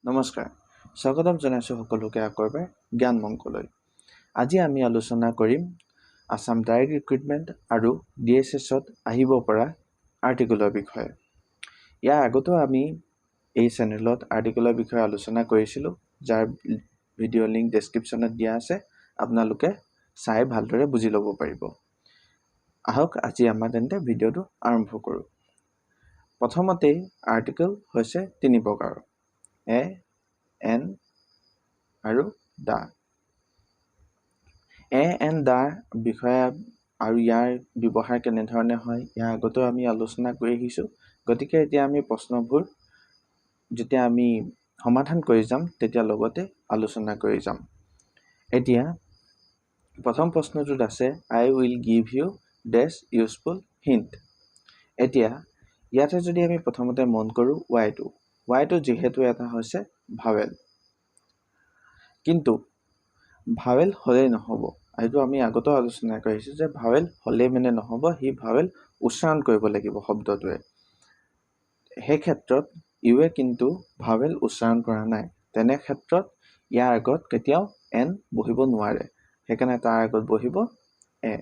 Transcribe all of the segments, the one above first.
নমস্কাৰ, স্বাগতম জনাইছোঁ সকলোকে আকৌ এবাৰ জ্ঞান মংকলৈ। আজি আমি আলোচনা কৰিম আছাম ডাইৰেক্ট ৰিক্ৰুইটমেণ্ট আৰু ডি এইচ এছত আহিব পৰা আৰ্টিকলৰ বিষয়ে। ইয়াৰ আগতেও আমি এই চেনেলত আৰ্টিকলৰ বিষয়ে আলোচনা কৰিছিলোঁ, যাৰ ভিডিঅ' লিংক ডেছক্ৰিপশ্যনত দিয়া আছে, আপোনালোকে চাই ভালদৰে বুজি ল'ব পাৰিব। আহক, আজি আমাৰ তেন্তে ভিডিঅ'টো আৰম্ভ কৰোঁ। প্ৰথমতেই আৰ্টিকল হৈছে তিনি প্ৰকাৰৰ, এ, এন আৰু দা। এ, এন, দাৰ বিষয়ে আৰু ইয়াৰ ব্যৱহাৰ কেনেধৰণে হয়, ইয়াৰ আগতেও আমি আলোচনা কৰি আহিছোঁ। গতিকে এতিয়া আমি প্ৰশ্নবোৰ যেতিয়া আমি সমাধান কৰি যাম, তেতিয়া লগতে আলোচনা কৰি যাম। এতিয়া প্ৰথম প্ৰশ্নটোত আছে, "I will give you dash useful hint." এতিয়া ইয়াতে যদি আমি প্ৰথমতে মন কৰোঁ, ৱাইটো যিহেতু এটা হৈছে ভাৱেল, কিন্তু ভাৱেল হ'লেই নহ'ব। এইটো আমি আগতেও আলোচনা কৰিছোঁ যে ভাৱেল হ'লেই মানে নহ'ব, সি ভাৱেল উচ্চাৰণ কৰিব লাগিব শব্দটোৱে। সেই ক্ষেত্ৰত ইউৱে কিন্তু ভাৱেল উচ্চাৰণ কৰা নাই। তেনে ক্ষেত্ৰত ইয়াৰ আগত কেতিয়াও এন বহিব নোৱাৰে, সেইকাৰণে তাৰ আগত বহিব এ।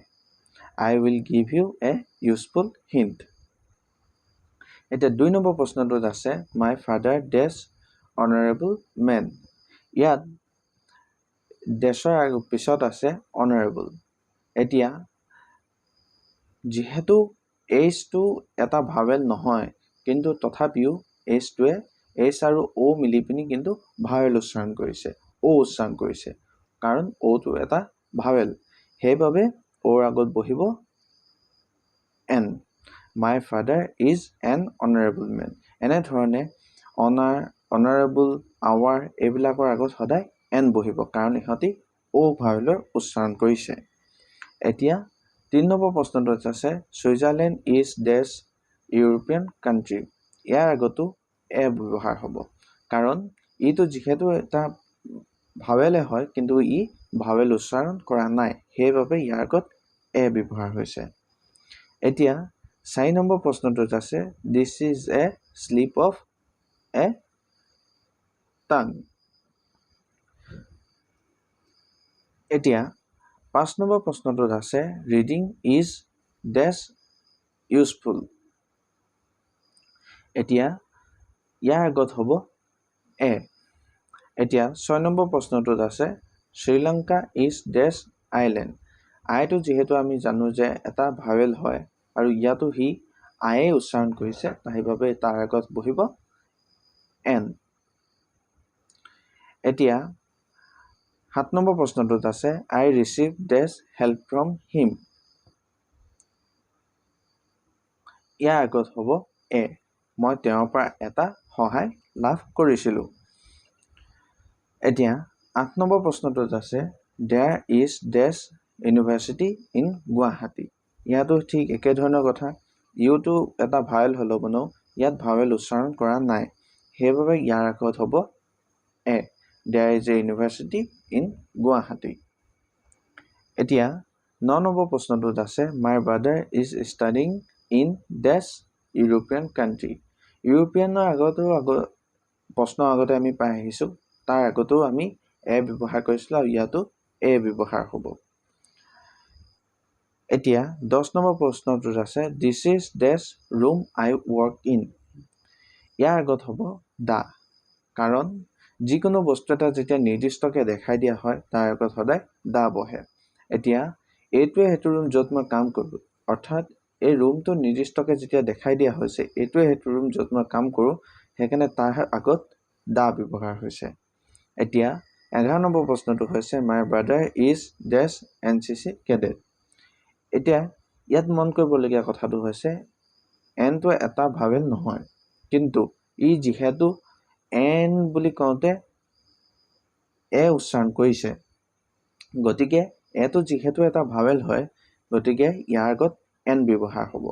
"I will give you a useful hint." এতিয়া 2 নম্বৰ প্ৰশ্নটোত আছে, "My father dash honourable man." ইয়াত ডেছৰ পিছত আছে অনাৰেবল। এতিয়া যিহেতু এইচটো এটা ভাৱেল নহয়, কিন্তু তথাপিও এইচটোৱে, এইচ আৰু অ' মিলি পিনি কিন্তু ভাৱেল উচ্চাৰণ কৰিছে, অ' উচ্চাৰণ কৰিছে, কাৰণ অ'টো এটা ভাৱেল। সেইবাবে অ'ৰ আগত বহিব N. "My father is an honourable man." এনেধৰণে অনাৰ, অনাৰেবল, আৱাৰ এইবিলাকৰ আগত সদায় এন বহিব, কাৰণ ইহঁতি অ' ভাৱেলৰ উচ্চাৰণ কৰিছে। এতিয়া 3 নম্বৰ প্ৰশ্নটোত আছে, "Switzerland is dash European country." ইয়াৰ আগতো এ ব্যৱহাৰ হ'ব, কাৰণ ইটো যিহেতু এটা ভাৱেলে হয়, কিন্তু ই ভাৱেল উচ্চাৰণ কৰা নাই, সেইবাবে ইয়াৰ আগত এ ব্যৱহাৰ হৈছে। এতিয়া 4 নম্বৰ প্ৰশ্নটোত আছে, "This is a slip of a tongue." এতিয়া 5 নম্বৰ প্ৰশ্নটোত আছে, "Reading is dash useful." এতিয়া ইয়াৰ আগত হ'ব এ। এতিয়া 6 নম্বৰ প্ৰশ্নটোত আছে, "Sri Lanka is dash island." আইটো যিহেতু আমি জানো যে এটা ভাৱেল হয় আৰু ইয়াতো সি আয়ে উচ্চাৰণ কৰিছে, সেইবাবে তাৰ আগত বহিব এন। এতিয়া 7 নম্বৰ প্ৰশ্নটোত আছে, "I receive dash help from him." ইয়াৰ আগত হ'ব এ। মই তেওঁৰ পৰা এটা সহায় লাভ কৰিছিলোঁ। এতিয়া 8 নম্বৰ প্ৰশ্নটোত আছে, "There is dash university in Guwahati." ইয়াতো ঠিক একেধৰণৰ কথা। ইউটো এটা ভাৱেল হ'লেও মানেও ইয়াত ভাৱেল উচ্চাৰণ কৰা নাই, সেইবাবে ইয়াৰ আগত হ'ব এ। "There is a university in Guwahati." এতিয়া 9 নম্বৰ প্ৰশ্নটোত আছে, "My brother is studying in dash European country." ইউৰোপিয়ানৰ আগতো প্ৰশ্ন আগতে আমি পাই আহিছোঁ, তাৰ আগতেও আমি এ ব্যৱহাৰ কৰিছিলোঁ আৰু ইয়াতো এ ব্যৱহাৰ হ'ব। এতিয়া 10 নম্বৰ প্ৰশ্নটোত আছে, "This is dash room I work in." ইয়াৰ আগত হ'ব দা, কাৰণ যিকোনো বস্তু এটা যেতিয়া নিৰ্দিষ্টকৈ দেখাই দিয়া হয়, তাৰ আগত সদায় দা বহে। এতিয়া এইটোৱে সেইটো ৰুম য'ত মই কাম কৰোঁ, অৰ্থাৎ এই ৰুমটো নিৰ্দিষ্টকৈ যেতিয়া দেখাই দিয়া হৈছে, এইটোৱে সেইটো ৰুম য'ত মই কাম কৰোঁ, সেইকাৰণে তাৰ আগত দা ব্যৱহাৰ হৈছে। এতিয়া 11 নম্বৰ প্ৰশ্নটো হৈছে, "My brother is dash NCC cadet." এতিয়া ইয়াত মন কৰিবলগীয়া কথাটো হৈছে, এনটো এটা ভাৱেল নহয়, কিন্তু ই যিহেতু এন বুলি কওঁতে এ উচ্চাৰণ কৰিছে, গতিকে এটো যিহেতু এটা ভাৱেল হয়, গতিকে ইয়াৰ আগত এন ব্যৱহাৰ হ'ব।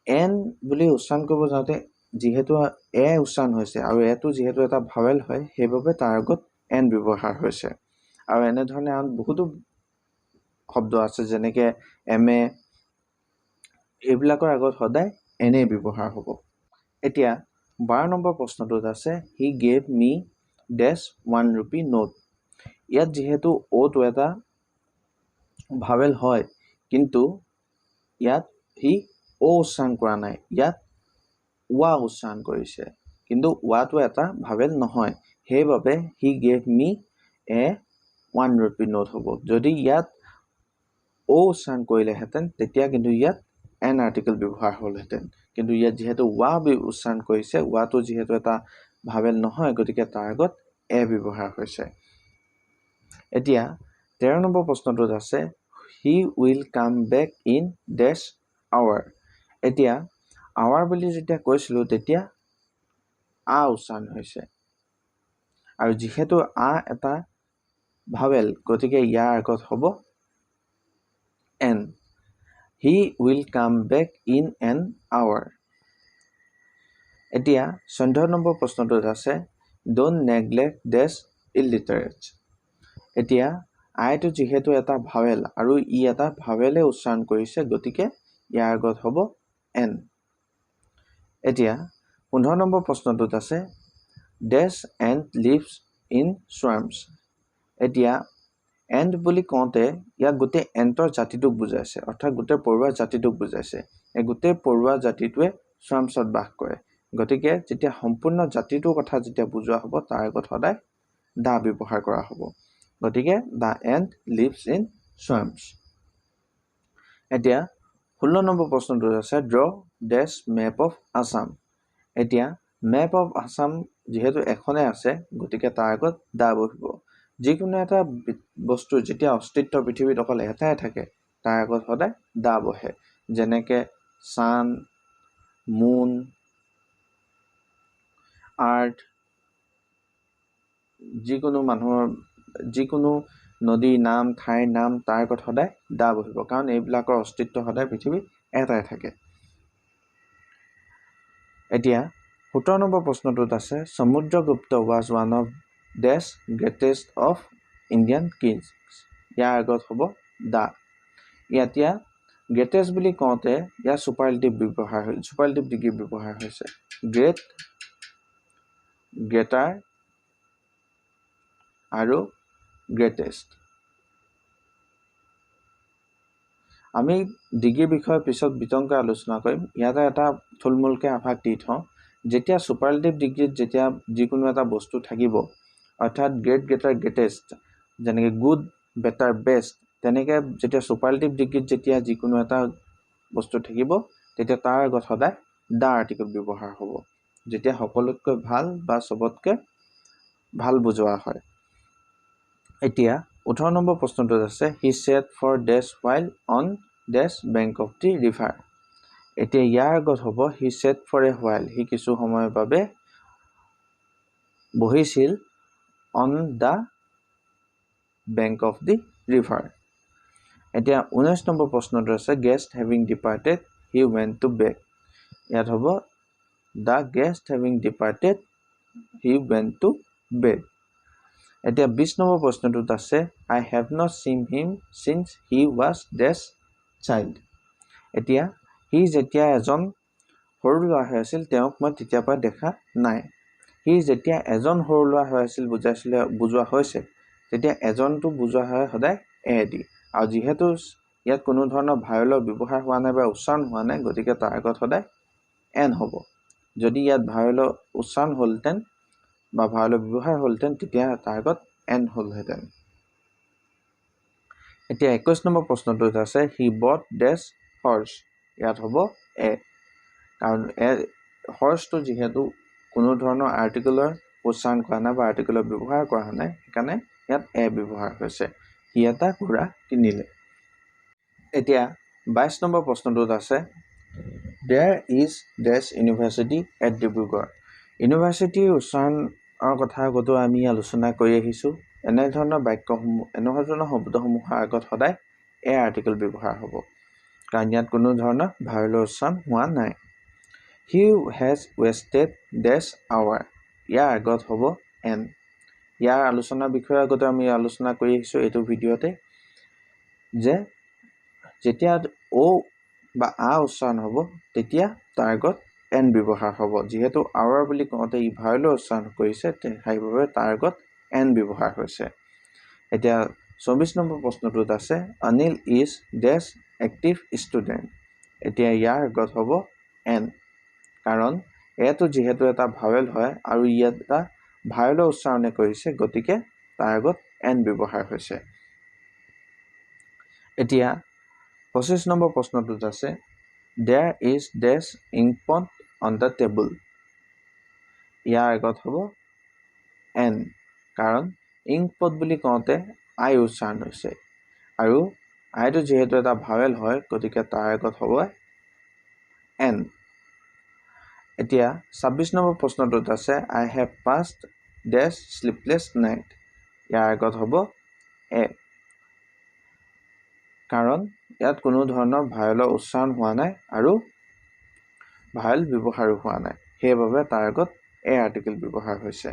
এন বুলি উচ্চাৰণ কৰিব যাওঁতে যিহেতু এ উচ্চাৰণ হৈছে আৰু এটো যিহেতু এটা ভাৱেল হয়, সেইবাবে তাৰ আগত এন ব্যৱহাৰ হৈছে। আৰু এনেধৰণে আন বহুতো শব্দ আছে, যেনেকৈ এম এ, এইবিলাকৰ আগত সদায় এনেই ব্যৱহাৰ হ'ব। এতিয়া 12 নম্বৰ প্ৰশ্নটোত আছে he gave me dash 1 rupee note. ইয়াত যিহেতু অ'টো এটা ভাৱেল হয়, কিন্তু ইয়াত সি অ' উচ্চাৰণ কৰা নাই, ইয়াত ৱা উচ্চাৰণ কৰিছে, কিন্তু ৱাটো এটা ভাৱেল নহয়, সেইবাবে he gave me a 1 rupee note হ'ব। যদি ইয়াত অ' উচ্চাৰণ কৰিলেহেঁতেন তেতিয়া কিন্তু ইয়াত এন আৰ্টিকেল ব্যৱহাৰ হ'লহেঁতেন, কিন্তু ইয়াত যিহেতু ৱা উচ্চাৰণ কৰিছে, ৱাটো যিহেতু এটা ভাৱেল নহয়, গতিকে তাৰ আগত এ ব্যৱহাৰ হৈছে। এতিয়া 13 নম্বৰ প্ৰশ্নটোত আছে he will come back in dash hour. এতিয়া আৱাৰ বুলি যেতিয়া কৈছিলোঁ তেতিয়া আ উচ্চাৰণ হৈছে, আৰু যিহেতু আ এটা ভাৱেল, গতিকে ইয়াৰ আগত হ'ব an. He will come back in an hour. এতিয়া 14 নম্বৰ প্ৰশ্নটোত আছে don't neglect ডেছ ইলিটাৰেটছ। এতিয়া আইটো যিহেতু এটা ভাৱেল আৰু ই এটা ভাৱেলে উচ্চাৰণ কৰিছে, গতিকে ইয়াৰ আগত হ'ব এন। এতিয়া 15 নম্বৰ প্ৰশ্নটোত আছে dash ant lives in swarms. এতিয়া এণ্ট বুলি কওঁতে ইয়াক গোটেই এণ্টৰ জাতিটোক বুজাইছে, অৰ্থাৎ গোটেই পৰুৱা জাতিটোক বুজাইছে। এই গোটেই পৰুৱা জাতিটোৱে স্বাৰ্মছত বাস কৰে, গতিকে যেতিয়া সম্পূৰ্ণ জাতিটোৰ কথা যেতিয়া বুজোৱা হ'ব তাৰ আগত সদায় দা ব্যৱহাৰ কৰা হ'ব, গতিকে the ant lives in swarms. এতিয়া 16 নম্বৰ প্ৰশ্নটোত আছে draw dash map of Assam. এতিয়া মেপ অফ আছাম যিহেতু এখনে আছে, গতিকে তাৰ আগত দা বহিব। যিকোনো এটা বস্তুৰ যেতিয়া অস্তিত্ব পৃথিৱীত অকল এটাই থাকে তাৰ আগত সদায় দা বহে, যেনেকৈ ছান, মুন, আৰ্থ, যিকোনো মানুহৰ যিকোনো নদীৰ নাম, ঠাইৰ নাম, তাৰ আগত সদায় দা বহিব, কাৰণ এইবিলাকৰ অস্তিত্ব সদায় পৃথিৱীত এটাই থাকে। এতিয়া 17 নম্বৰ প্ৰশ্নটোত আছে Samudragupta was one of dash greatest of Indian kings. ইয়াৰ আগত হ'ব দা। এতিয়া গ্ৰেটেষ্ট বুলি কওঁতে ইয়াৰ ছুপাৰলেটিভ ব্যৱহাৰ হৈ, ছুপাৰলেটিভ ডিগ্ৰী ব্যৱহাৰ হৈছে, গ্ৰেট, গ্ৰেটাৰ আৰু গ্ৰেটেষ্ট। আমি ডিগ্ৰীৰ বিষয়ে পিছত বিতংকৈ আলোচনা কৰিম, ইয়াতে এটা থুলমূলকৈ আভাস দি থওঁ। যেতিয়া ছুপাৰলেটিভ ডিগ্ৰীত যেতিয়া যিকোনো এটা বস্তু থাকিব, অৰ্থাৎ গ্ৰেট, গ্ৰেটাৰ, গ্ৰেটেষ্ট, যেনেকৈ গুড, বেটাৰ, বেষ্ট, তেনেকৈ যেতিয়া ছুপাৰলেটিভ ডিগ্ৰীত যেতিয়া যিকোনো এটা বস্তু থাকিব তেতিয়া তাৰ আগত সদায় দা আৰ্টিকল ব্যৱহাৰ হ'ব, যেতিয়া সকলোতকৈ ভাল বা চবতকৈ ভাল বুজোৱা হয়। এতিয়া 18 নম্বৰ প্ৰশ্নটোত আছে he sat for dash while on dash bank of the river. এতিয়া ইয়াৰ আগত হ'ব he sat for a while, সি কিছু সময়ৰ বাবে বহিছিল on the bank of the river. এতিয়া 19 নম্বৰ প্ৰশ্নটো আছে guest having departed he went to bed. ইয়াত হ'ব the guest having departed he went to bed. এতিয়া 20 নম্বৰ প্ৰশ্নটোত আছে I have not seen him since he was dash child. এতিয়া সি যেতিয়া এজন সৰু ল'ৰা হৈ আছিল তেওঁক মই তেতিয়াৰ পৰা দেখা নাই। সি যেতিয়া এজন সৰু ল'ৰা হৈ আছিল বুজোৱা হৈছে, তেতিয়া এজনটো বুজোৱা হয় সদায় এ দি, আৰু যিহেতু ইয়াত কোনো ধৰণৰ ভাৱেলৰ ব্যৱহাৰ হোৱা নাই বা উচ্চাৰণ হোৱা নাই, গতিকে তাৰ আগত সদায় এন হ'ব। যদি ইয়াত ভাৱেলৰ উচ্চাৰণ হ'লহেঁতেন বা ভাৱেলৰ ব্যৱহাৰ হ'লহেঁতেন তেতিয়া তাৰ আগত এন হ'লহেঁতেন। এতিয়া 21 নম্বৰ প্ৰশ্নটোত আছে হি বট ডেছ হৰ্চ। ইয়াত হ'ব এ, কাৰণ এ হৰ্চটো যিহেতু কোনো ধৰণৰ আৰ্টিকলৰ উচ্চাৰণ কৰা নাই বা আৰ্টিকলৰ ব্যৱহাৰ কৰা নাই, সেইকাৰণে ইয়াত এ ব্যৱহাৰ হৈছে। সি এটা ঘোঁৰা কিনিলে। এতিয়া 22 নম্বৰ প্ৰশ্নটোত আছে there is dash university at Dibrugarh. ইউনিভাৰ্চিটিৰ উচ্চাৰণৰ কথা আগতো আমি আলোচনা কৰি আহিছোঁ। এনেধৰণৰ বাক্যসমূহ, এনেধৰণৰ শব্দসমূহৰ আগত সদায় এ আৰ্টিকল ব্যৱহাৰ হ'ব, কাৰণ ইয়াত কোনো ধৰণৰ ভাৱেলৰ উচ্চাৰণ হোৱা নাই। He has wasted dash hour. ইয়াৰ আগত হ'ব এন। ইয়াৰ আলোচনাৰ বিষয়ে আগতে আমি আলোচনা কৰি আহিছোঁ এইটো ভিডিঅ'তে, যে যেতিয়া অ' বা আ উচ্চাৰণ হ'ব তেতিয়া তাৰ আগত এন ব্যৱহাৰ হ'ব। যিহেতু আৱাৰ বুলি কওঁতে ই ভাৱেলৰ উচ্চাৰণ কৰিছে, সেইবাবে তাৰ আগত এন ব্যৱহাৰ হৈছে। এতিয়া 24 নম্বৰ প্ৰশ্নটোত আছে Anil is dash active student. এতিয়া ইয়াৰ আগত হ'ব এন, কাৰণ এটো যিহেতু এটা ভাৱেল হয় আৰু ইয়াত এটা ভাৱেলৰ উচ্চাৰণে কৰিছে, গতিকে তাৰ আগত এন ব্যৱহাৰ হৈছে। এতিয়া 25 নম্বৰ প্ৰশ্নটোত আছে there is dash inkpot on the table. ইয়াৰ আগত হ'ব এন, কাৰণ ইংকপট বুলি কওঁতে আই উচ্চাৰণ হৈছে আৰু আইটো যিহেতু এটা ভাৱেল হয়, গতিকে তাৰ আগত হ'ব এন। এতিয়া 26 নম্বৰ প্ৰশ্নটোত আছে I have passed dash sleepless night. ইয়াৰ আগত হ'ব এ, কাৰণ ইয়াত কোনো ধৰণৰ ভাৱেলৰ উচ্চাৰণ হোৱা নাই আৰু ভাৱেল ব্যৱহাৰো হোৱা নাই, সেইবাবে তাৰ আগত এ আৰ্টিকেল ব্যৱহাৰ হৈছে।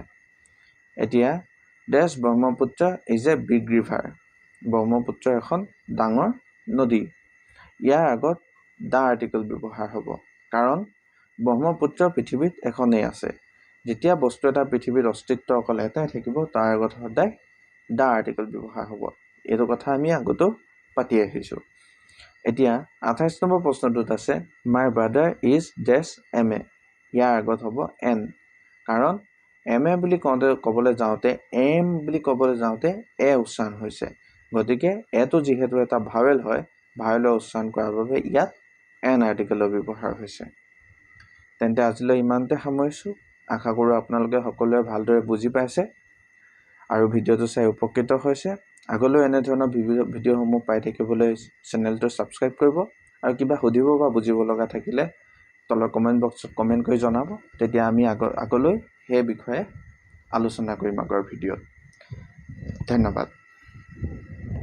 এতিয়া dash Brahmaputra is a big river. Brahmaputra এখন ডাঙৰ নদী। ইয়াৰ আগত the article ব্যৱহাৰ হ'ব, কাৰণ ব্ৰহ্মপুত্ৰ পৃথিৱীত এখনেই আছে। যেতিয়া বস্তু এটা পৃথিৱীত অস্তিত্ব অকল এটাই থাকিব, তাৰ আগত সদায় the article ব্যৱহাৰ হ'ব। এইটো কথা আমি আগতেও পাতি আহিছোঁ। এতিয়া 28 নম্বৰ প্ৰশ্নটোত আছে my brother is dash M A. ইয়াৰ আগত হ'ব এন, কাৰণ এম এ বুলি কওঁতে ক'বলৈ যাওঁতে এম বুলি ক'বলৈ যাওঁতে এ উচ্চাৰণ হৈছে, গতিকে এটো যিহেতু এটা ভাৱেল হয়, ভাৱেলৰ উচ্চাৰণ কৰাৰ বাবে ইয়াত এন আৰ্টিকেলৰ ব্যৱহাৰ হৈছে। তেন্তে আজিলৈ ইমানতে সামৰিছোঁ। আশা কৰোঁ আপোনালোকে সকলোৱে ভালদৰে বুজি পাইছে আৰু ভিডিঅ'টো চাই উপকৃত হৈছে। আগলৈও এনেধৰণৰ ভিডিঅ'সমূহ পাই থাকিবলৈ চেনেলটো ছাবস্ক্ৰাইব কৰিব আৰু কিবা সুধিব বা বুজিব লগা থাকিলে তলৰ কমেণ্ট বক্সত কমেণ্ট কৰি জনাব, তেতিয়া আমি আগলৈ সেই বিষয়ে আলোচনা কৰিম আগৰ ভিডিঅ'ত। ধন্যবাদ।